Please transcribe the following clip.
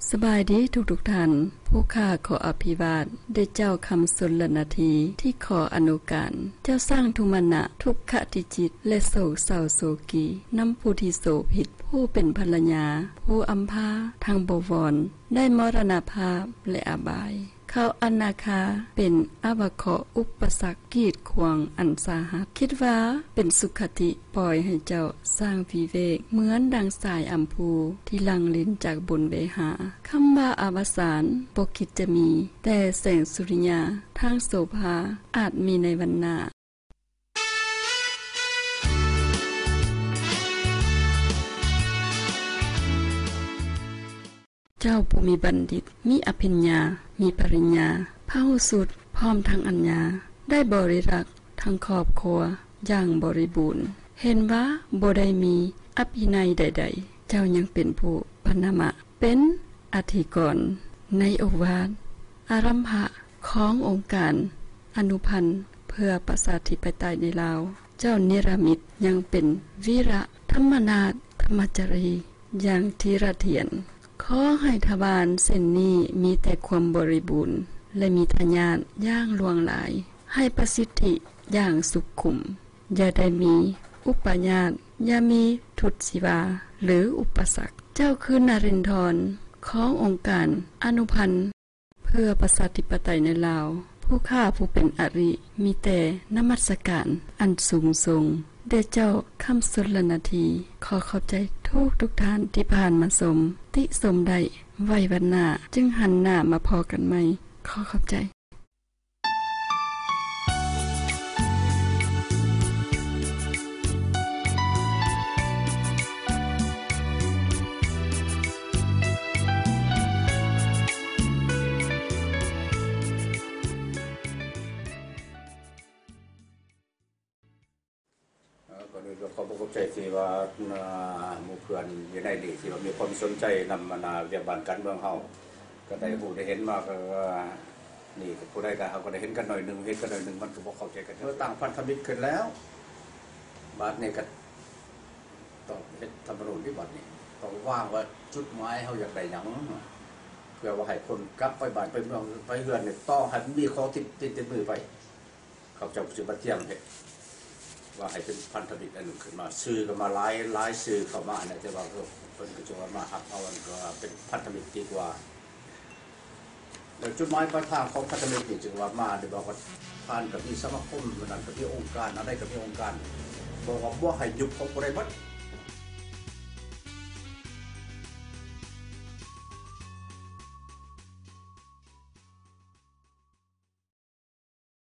ສະບາຍດີທຸກໆທ່ານ. ຜູ້ຂ້າຂໍອະພິວາດແດ່ເຈົ້າຄຳຊົນລະນາທີ ທີ່ຂໍອະນຸການ ເຈົ້າຊ້າງທຸມານະ ທຸກຂະຕິຈິດ ແລະ ໂສກເສົ້າໂສກີ ນຳຜູ້ທີ່ໂສພິດ ຜູ້ເປັນພັນລະຍາ ຜູ້ອຳພາທັງບໍວອນ ໄດ້ມໍລະນະພາບ ແລະ ອາບາຍ ເຂົ້າອະນາຄາ ເປັນອາວະເຄາະ ອຸປະສັກກີດຂວາງອັນສາຫັດ. ຄິດວ່າເປັນສຸຄະຕິ ປ່ອຍໃຫ້ເຈົ້າຊ້າງວິເວກ ເໝືອນດັ່ງສາຍອຳພູ ທີ່ຫຼັ່ງລິນຈາກບົນເວຫາ. ຄຳວ່າອະວະສານບໍ່ຄິດຈະມີ, ແຕ່ແສງສຸລິຍາທາງໂສພາ ອາດມີໃນວັນໜ້າ. ເຈົ້າຜູ້ມີບັນດິດ, ມີອະພິນຍາ, ມີປະລິນຍາ, ພະຫູສູດ ພ້ອມທັງອັນຍາ, ໄດ້ບໍລິລັກທັງຄອບຄົວຢ່າງບໍລິບູນ, ເຫັນວ່າບໍ່ໄດ້ມີອະພິໄນໃດໆ, ເຈົ້າຍັງເປັນຜູ້ປະນາມະ ເປັນອະທິກອນໃນໂອວາດອາລັມພະຂອງອົງການອະນຸພັນເພື່ອປະຊາທິປະໄຕໃນລາວ. ເຈົ້າເນລະມິດຍັງເປັນວີລະທຳມະນາດທຳມະຈາຣີຢ່າງທີລະທຽນ. ຂໍໃຫ້ທະວານເສັ້ນນີ້ມີແຕ່ຄວາມບໍລິບູນ ແລະ ມີທາຍາດຢ່າງຫຼວງຫຼາຍ, ໃຫ້ປະສິດທິຢ່າງສຸກຂຸມ, ຢ່າໄດ້ມີອຸປະຍາດ, ຢ່າມີທຸດຊີວາ ຫຼື ອຸປະສັກ. ເຈົ້າຄືນະລິນທອນຂອງອົງການອະນຸພັນ ເພື່ອປະຊາທິປະໄຕໃນລາວ. ຜູ້ຂ້າຜູ້ເປັນອາລິ ມີແຕ່ນະມັດສະການອັນສູງສົ່ງແດ່ເຈົ້າຄຳຊົນລະນາທີ. ຂໍຂອບໃຈທຸກໆທ່ານທີ່ຜ່ານມາຊົມ, ຕິຊົມໄດ້ໄວ້ວັນໜ້າຈຶ່ງຫັນໜ້າມາພໍ້ກັນໃໝ່. ຂໍຂອບໃຈ. ເອີ ກ່ອນອື່ນກໍຂອບອົກຂອບໃຈທີ່ວ່າ ອ່າ ໝູ່ເພື່ອນຢູ່ໃນນີ້ທີ່ວ່າມີຄວາມສົນໃຈນຳ ອັນນ່າ ວຽກບ້ານການເມືອງເຮົາ ກໍໄດ້ຮູ້ໄດ້ເຫັນມາ ກໍວ່ານີ້ກໍຜູ້ໃດກໍ ເຮົາກໍໄດ້ເຫັນກັນໜ້ອຍໜຶ່ງ ເຫັນກັນໜ້ອຍໜຶ່ງ ມັນກໍບໍ່ເຂົ້າໃຈກັນ. ເມື່ອຕັ້ງພັນທະມິດຂຶ້ນແລ້ວ ບາດນີ້ກໍຕ້ອງເຮັດທຳມະນູນນີ້ ບາດນີ້ຕ້ອງວາງວ່າຈຸດໝາຍເຮົາຢາກໄດ້ຫຍັງ ເພື່ອວ່າໃຫ້ຄົນກັບໄປບ້ານໄປເມືອງໄປເຮືອນນີ້ ຕ້ອງໃຫ້ມັນມີຂອງຕິດ ຕິດ ຕິດມືໄປ. ເຂົາເຈົ້າກໍຊິມາຕຽມເຮັດວ່າໃຫ້ເປັນພັນທະມິດອັນໜຶ່ງຂຶ້ນມາ, ຊື່ກໍມາຫຼາຍ ຫຼາຍຊື່ເຂົ້າມານະ, ແຕ່ວ່າເພິ່ນກໍຈະວ່າມາຮັບເອົາ ອັນກໍເປັນພັນທະມິດດີກວ່າ. ແລ້ວຈຸດໝາຍປາຍທາງຂອງພັນທະມິດນີ້ ຈຶ່ງວ່າມາໄດ້ບອກວ່າ ທ່ານກໍມີສະມາຄົມ ອັນນັ້ນກໍມີອົງການ ອັນໃດກໍມີອົງການ, ບອກວ່າບໍ່ໃຫ້ຍຸບຂອງຜູ້ໃດໝົດ.